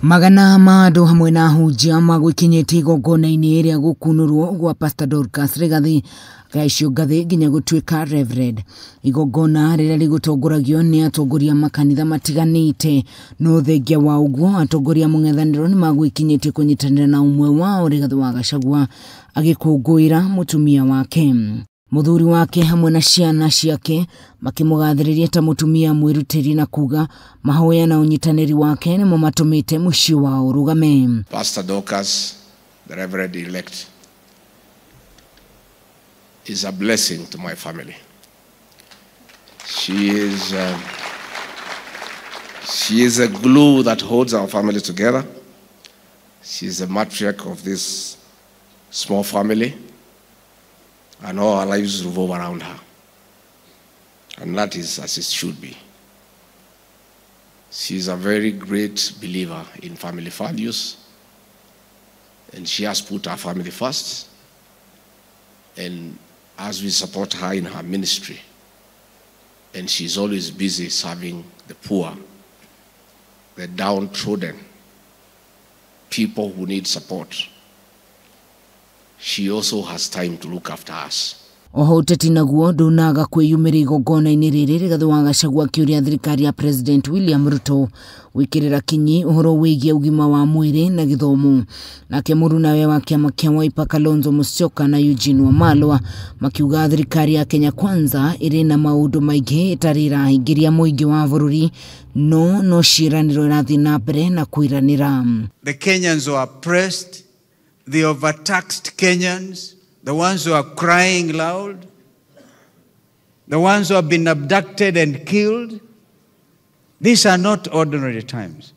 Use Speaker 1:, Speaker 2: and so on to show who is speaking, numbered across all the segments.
Speaker 1: Magana ma andũ hamwe na ahunjia magwĩkinyĩtie igongona-inĩ rĩa gũkunũrwo gwa Pastor Dorcas Rigathi akĩhaicio ngathĩ nginya gũtuĩka Reverend. Igongona rĩrĩa rĩgũtongoragio nĩ atongoria makanitha matiganĩte. No thengia wa ũguo atongoria mũng'ethanĩro nĩ magwĩkinyĩtie kũnyitanĩra na ũmwe wao Rigathi wa Gachagua agĩkũngũĩra mũtumia wake. Mũthuri wake hamwe na ciana ciake makĩmũgathĩrĩria ta mũtumia mwĩrutĩri na kuga mahoya na ũnyitanĩri wake nĩmo matũmĩte mũciĩ wao ũrũgame.
Speaker 2: Pastor Dorcas, the Reverend elect, is a blessing to my family. She is a glue that holds our family together. She is the matriarch of this small family, and all our lives revolve around her. And that is as it should be. She is a very great believer in family values, and she has put her family first. And as we support her in her ministry, and she's always busy serving the poor, the downtrodden, people who need support, she also has time to look after us.
Speaker 1: Oho ũteti naguo ndunaga kwĩyumĩria igongona-inĩ rĩrĩ Rigathi wa Gachagua akĩũria thirikari ya President William Ruto gwĩkĩrĩra kinyi ũhoro wĩgiĩ ũgima wa mwĩrĩ na gĩthomo. Nake mũrunawe wa kĩama kĩa Wiper Kalonzo Musyoka na Eugene Wamalwa makiuga thirikari ya Kenya Kwanza ĩrĩ na maũndũ maingĩ ĩtarĩ ĩrahingĩria mũingĩ wa bũrũri no ciĩranĩro ĩrathiĩ na mbere na kwĩranĩra.
Speaker 3: The Kenyans were oppressed, the overtaxed Kenyans, the ones who are crying loud, the ones who have been abducted and killed. These are not ordinary times.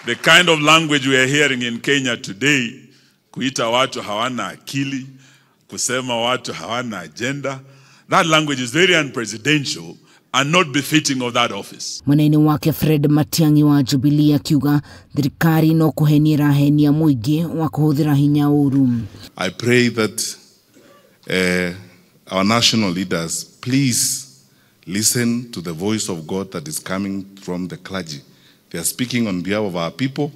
Speaker 4: The kind of language we are hearing in Kenya today, kuita watu hawana akili, kusema watu hawana agenda, that language is very unpresidential and not befitting of that office.
Speaker 1: Mwena-inĩ wake Fred Matiang'i wa Jubilee akiuga thirikari no kũhenia ĩrahenia mũingĩ wa kũhũthĩra hinya ũru.
Speaker 5: I pray that our national leaders please listen to the voice of God that is coming from the clergy. They are speaking on behalf of our people,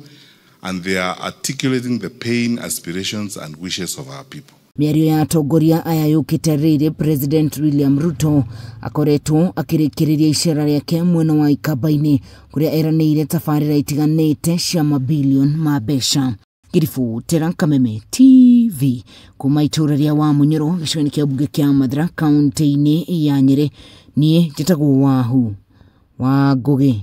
Speaker 5: and they are articulating the pain, aspirations and wishes of our people.
Speaker 1: Mĩario ya atongoria aya yũkĩte rĩrĩ President William Ruto akoretwo akĩrĩkĩrĩria icera rĩake mwena wa Ikamba-inĩ kũrĩa eranĩire tabarĩra itiganĩte cia mabilioni ma mbeca. Ngĩribotera Kameme TV kuma itũũra rĩa Wamunyoro gĩcigo-inĩ kĩa mbunge kĩa Mathira kaunti-inĩ ya Nyĩrĩ, niĩ njĩtagwo Wahu wa Ngũgĩ.